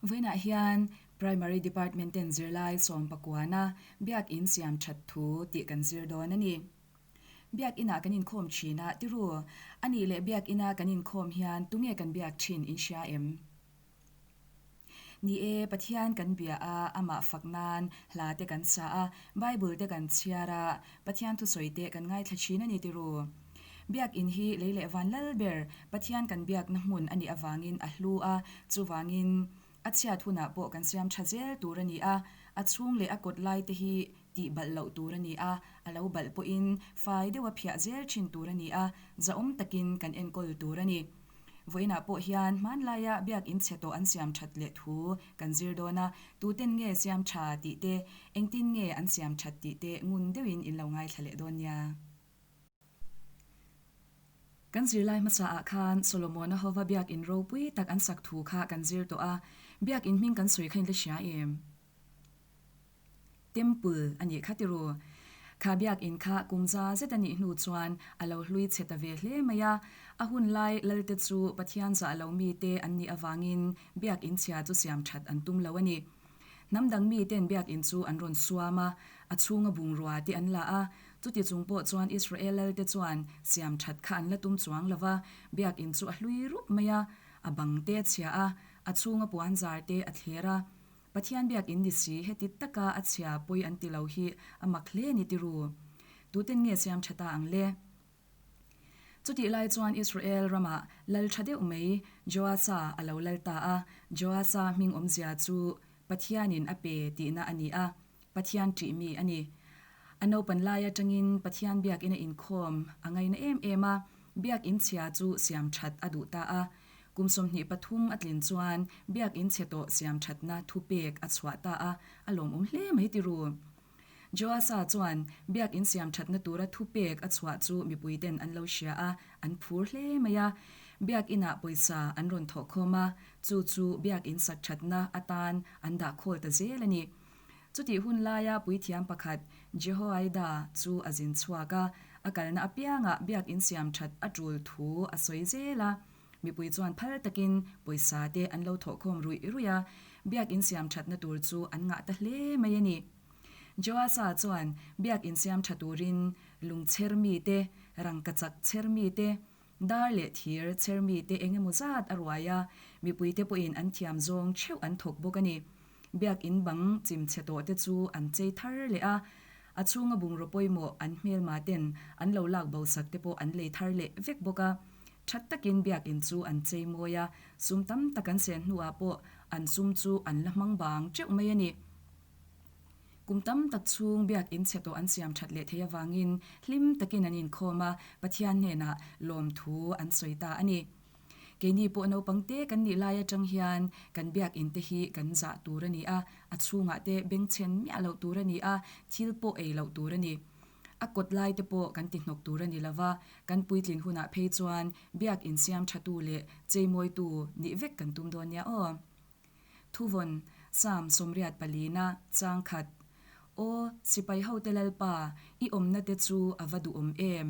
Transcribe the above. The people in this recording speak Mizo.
Vawiinah hian Primary Department ten zirlai sawmpakuana Biak In siam that thu tih kan zir dawn a ni. Biak Inah kan inkhawm thin a, tiru, a nih leh Biak Ina kan inkhawm hian tunge kan biak thin in hria em? Ni e, Pathian kan bia a, amah fak nan hla te kan sa a, Bible te kan chhiar a, Pathian thusawi te kan ngaithla thin a ni tiru. Biak In hi lei leh van lal ber Pathian kan biakna hmun a nih avangin a hlu a, chuvangin a chhiat hunah pawh kan siam tha zel tur a ni a, a chhung leh a kawt lai te hi tih balh loh tur a ni a, a lo balh pawhin fai deuha phiah zel thin tur a ni a, zahawm takin kan enkawl tur a ni. Vawiinah pawh hian hmanlaia biak in chhe tawh an siam that leh thu kan zir dawn a, tuten nge siam tha tih te, engtin nge an siam that tih te ngun deuhin in lo ngaithla leh dawn nia. Kan zirlai hmasa ah khan Solomona hova biak in ropui tak an sak thu kha kan zir tawh a, biak in hming kan sawi kha in la hria em? Temple a nih kha tiru. Kha biak in kha kum za zet a nih hnu chuan a lo hlui chhe ta ve hle mai a, a hun lai Lalte chu Pathian zah lo mite an nih avangin biak in chhia chu siam that an tum lo a ni. Hnam dang miten biak in chu an rawn suam a, a chhunga bungrua te an la a, chuti chung pawh chuan Israel Lalte chuan siam that kha an la tum chuang lo va, biak in chu a hlui rup mai a, a bang te a chhia a, a chhunga puan zar te a thler a. Pathian biak in ni si, heti taka a chhia pawi an ti lo hi a mak hle ni tiru. Tuten nge siam tha ta ang le? Chutih lai chuan Israel ramah lal tha deuh mai Joasa a lo lal ta a, Joasa hming awmzia chu Pathianin a pe tihna a ni a, Pathian ṭih mi a ni. A naupan lai aṭangin Pathian biakina inkhawm a ngaina em em a, biakin chhia chu siam ṭhat a duh ta a. Kum 23 a tlin chuan biakin chhe tawh siam ṭhatna thupek a chhuah ta a, a lawmawm hle mai ti ru. Joasa chuan biakin siam ṭhatna tura thupek a chhuah chu mipuiten an lo hria a, an phur hle mai a. Biakinah pawisa an rawn thawhkhawm a, chu chu biakin sak ṭhatna atan an dah khawl ta zel a ni. Chutih hun laia puithiam pakhat Jehoiada chu a zin chhuak a, a kalna apiangah biakin siam that a tul thu a sawi zel a. Mipui chuan phal takin pawisa te an lo thawhkhawm ruih ruih a, biakin siam thatna tur chu an ngah ta hle mai a ni. Joasa chuan biakin siam tha turin lungchher mite, rangkachak chher mite, Dar leh thir chher mite eng emaw zat a ruai a, mipuite pawhin an thiam zawng theuh an thawk bawk a ni. Biakin bang chim chhe tawh te chu an chei thar leh a, a chhunga bungraw pawimawh an hmelma ten an lo lak bo sak te pawh an lei thar leh vek bawk a. That takin biakin chu an chei mawi a, sum tam tak an sen hnuah pawh an sum chu an la hmang bang teuh mai a ni. Kum tam tak chhung biakinn chhe tawh an siam that leh thei avangin hlim takin an inkhawm a, Pathian hnenah lawmthu an sawi ta a ni. Keini pawh naupang te kan nih lai atang hian kan biakinn te hi kan zah tur a ni a, a chhungah te bengchhen miah loh tur a ni a, thil pawh ei loh tur a ni. A kawt lai te pawh kan ti hnawk tur a ni lova, kan puitlin hunah phei chuan biakinn siam thatu leh cheimawitu nih vek kan tum dawn nia aw. Thuvawn, Psalm 84 chang khat, Aw, sipai hote Lalpa, i awmna te chu a va duhawm em?